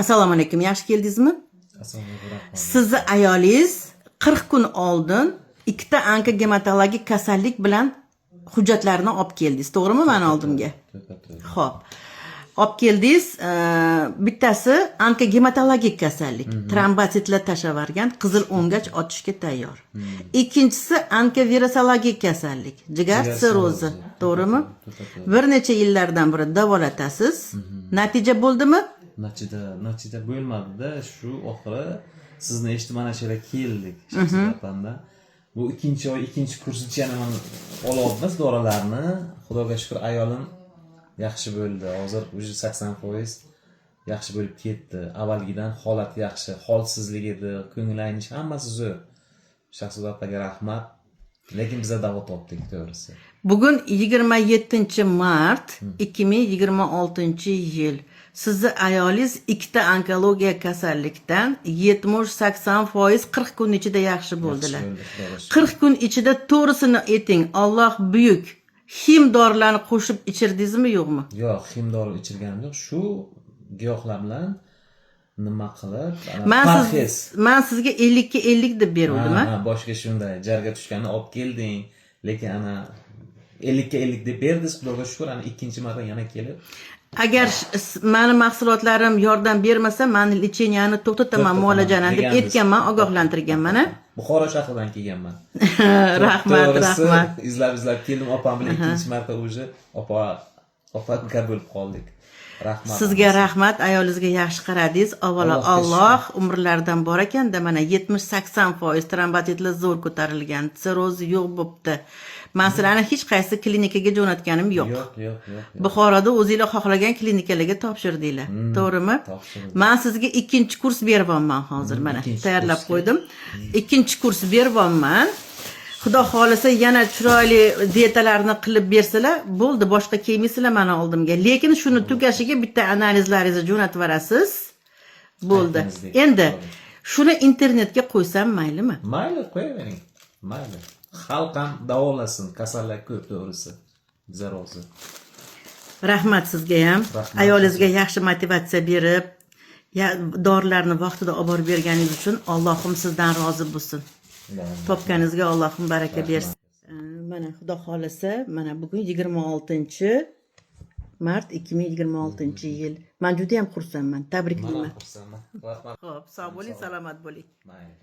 Assalomu alaykum, yaxshi keldingizmi? Assalomu alaykum, rahmat. Sizni ayolingiz 40 kun oldin ikkita onkogematologik kasallik bilan hujjatlarni olib keldingiz, to'g'rimi, mani oldimga? To'ppa-to'g'ri. Xo'p. Olib keldingiz, bittasi onkogematologik kasallik, trombotsitlar tashlavergan, qizil o'ngach otishga tayyor. Ikkinchisi onkovirusologik kasallik, jigar Jigar sirrozi, sirrozi. to'g'rimi? To'ppa-to'g'ri. Bir necha yillardan beri davolatasiz. Natija bo'ldimi? Natija bo'lmadi-da, shu oxiri sizni eshitib mana shu yerga keldik Shahzoda opamdan. Bu ikkinchi oy, ikkinchi kursicha yana mana olyapmiz dorilarni. Xudoga shukur, ayolim yaxshi bo'ldi. Hozir уже 80% yaxshi bo'lib ketdi. Avvalgidan holati yaxshi, holsizlik edi, ko'ngil aynish, hammasi zo'r. Shahzoda opaga rahmat. Lekin biza davo topdik, to'g'risi. Bugun 27 mart 2026 yil. Sizni ayolingiz ikkita onkologiya kasallikdan 70-80% 40 kun ichida yaxshi bo'ldilar. Yaxshi bo'ldi, Xudoga shukur. 40 kun ichida, to'g'risini ayting, Alloh buyuk. Хим dorilarni qo'shib ichirdingizmi, yo'qmi? Yo'q, хим dori ichirganim yo'q. Shu giyohlar bilan nima qilib, ana, Man parhez. Man sizga 50 ga 50 deb beruvdim, Ha, a? ha, boshga shunday jarga tushganni olib kelding, lekin ana 50 ga 50 deb berdingiz, Xudoga shukur, ana ikkinchi marta yana kelib Agar mani mahsulotlarim yordam bermasa, mani лечения ni to'xtataman, To'xtataman muolajani deb degandingiz. aytganman, ogohlantirganman, a? Buxoro shahridan kelganman. Rahmat, To'g'risi, rahmat. Izlab izlab keldim opam bilan, ikkinchi marta уже opa uka bo'lib qoldik. Rahmat. Sizga rahmat, ayolingizga yaxshi qaradingiz. Avvalo Allohga. Alloh umrlaridan bor ekanda, mana 70-80% trombotsitlar zo'r ko'tarilgan, sirroz yo'q bo'pti. Man sizlarni hech qaysi klinikaga jo'natganim yo'q. Yo'q, yo'q, yo'q, yo'q. Buxoroda o'zinglar xohlagan klinikalarga topshirdinglar, to'g'rimi? Topshirdim. Man sizga ikkinchi kurs beryapman hozir, mana Ikkinchi tayyorlab kursga. qo'ydim. Ikkinchi kurs beryapman. Xudo xohlasa, yana chiroyli dietalarni qilib bersalar, bo'ldi, boshqa kelmaysizlar mani oldimga. Lekin shuni tugashiga bitta analizlaringizni jo'natib yuborasiz. Bo'ldi. Aytganingizdek. Endi shuni internetga qo'ysam maylimi? Mayli, qo'yavering. Mayli. Xalq ham davolasin, kasallar ko'p, to'g'risi. Biza rozi. Rahmat sizga ham. Rahmat. Ayolingizga yaxshi motivatsiya berib, ya dorilarni vaqtida olib borib berganingiz uchun Allohim sizdan rozi bo'lsin. Topganingizga Allohim baraka bersin. Mana, Xudo xohlasa, mana bugun 26 mart 2026 yil. Man juda ham xursandman. Man Tabriklayman. ham xursandman. Rahmat. Xo'p, sog' bo'ling, salomat bo'ling. Mayli.